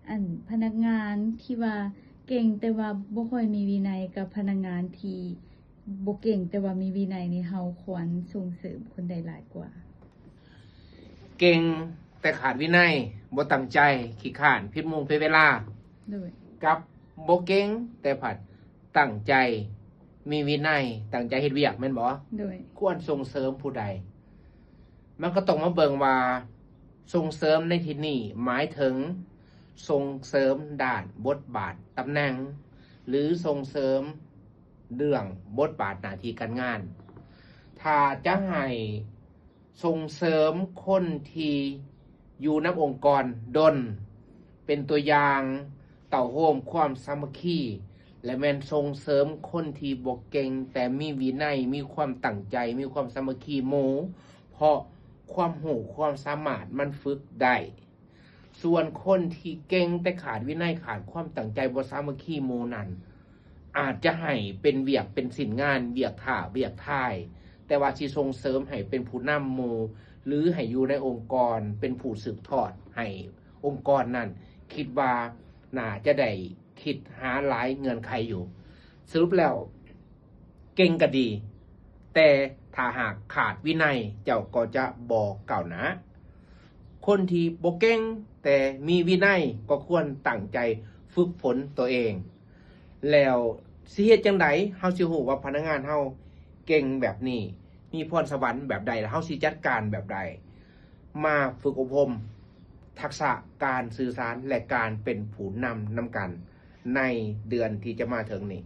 ອັນພະນັກງານທີ່ວ່າເກັ່ງແຕ່ວ່າບໍ່ຄ່ອຍມີວິໄນ ກັບພະນັກງານທີ່ບໍ່ເກັ່ງແຕ່ວ່າມີວິໄນນີ້ ເຮົາຄວນສົ່ງເສີມຄົນໃດຫຼາຍກວ່າ? ເກັ່ງແຕ່ຂາດວິໄນ, ບໍ່ຕັ້ງໃຈ, ຂີ້ຄ້ານ, ຜິດໂມງຜິດເວລາ ໂດຍ ກັບບໍ່ເກັ່ງແຕ່ພັດຕັ້ງໃຈ, ມີວິໄນ, ຕັ້ງໃຈເຮັດວຽກ ແມ່ນບໍ່? ໂດຍ ຄວນສົ່ງເສີມຜູ້ໃດ? ມັນກໍຕ້ອງມາເບິ່ງວ່າ ສົ່ງເສີມໃນທີ່ນີ້ໝາຍເຖິງສົ່ງເສີມດ້ານບົດບາດຕຳແໜ່ງ ຫຼື ສົ່ງເສີມເລື່ອງບົດບາດໜ້າທີ່ການງານ. ຖ້າຈະໃຫ້ສົ່ງເສີມຄົນທີ່ຢູ່ນຳອົງກອນດົນ ເປັນຕົວຢ່າງເຕົ້າໂຮມຄວາມສາມັກຄີ ແລະ ແມ່ນສົ່ງເສີມຄົນທີ່ບໍ່ເກັ່ງ ແຕ່ມີວິໄນ, ມີຄວາມຕັ້ງໃຈ, ມີຄວາມສາມັກຄີໝູ່ ເພາະຄວາມຮູ້ຄວາມສາມາດມັນຝຶກໄດ້. ສ່ວນຄົນທີ່ເກັ່ງແຕ່ຂາດວິໄນ, ຂາດຄວາມຕັ້ງໃຈ, ບໍ່ສາມັກຄີໝູ່ນັ້ນ ອາດຈະໃຫ້ເປັນວຽກເປັນຊິ້ນງານ, ວຽກຖ້າ, ວຽກທ້າຍ, ແຕ່ວ່າຊິສົ່ງເສີມໃຫ້ເປັນຜູ້ນຳໝູ່ ຫຼື ໃຫ້ຢູ່ໃນອົງກອນ ເປັນຜູ້ສືບທອດໃຫ້ອົງກອນນັ້ນ, ຄິດວ່າໜ້າຈະໄດ້ຄິດຫາຫຼາຍເງື່ອນໄຂຢູ່. ສະຫຼຸບແລ້ວ ເກັ່ງກໍດີ, ແຕ່ຖ້າຫາກຂາດວິໄນ ເຈົ້າກໍຈະບໍ່ກ້າວໜ້າ. ຄົນທີ່ບໍ່ເກັ່ງແຕ່ມີວິໄນກໍຄວນຕັ້ງໃຈຝຶກຝົນຕົວເອງ. ແລ້ວຊິເຮັດຈັ່ງໃດເຮົາຊິຮູ້ວ່າພະນັກງານເຮົາເກັ່ງແບບນີ້, ມີພອນສະຫວັນແບບໃດ, ແລ້ວເຮົາຊິຈັດການແບບໃດ? ມາຝຶກອົບຮົມທັກສະການສື່ສານ ແລະ ການເປັນຜູ້ນຳນຳກັນໃນເດືອນທີ່ຈະມາເຖິງນີ້.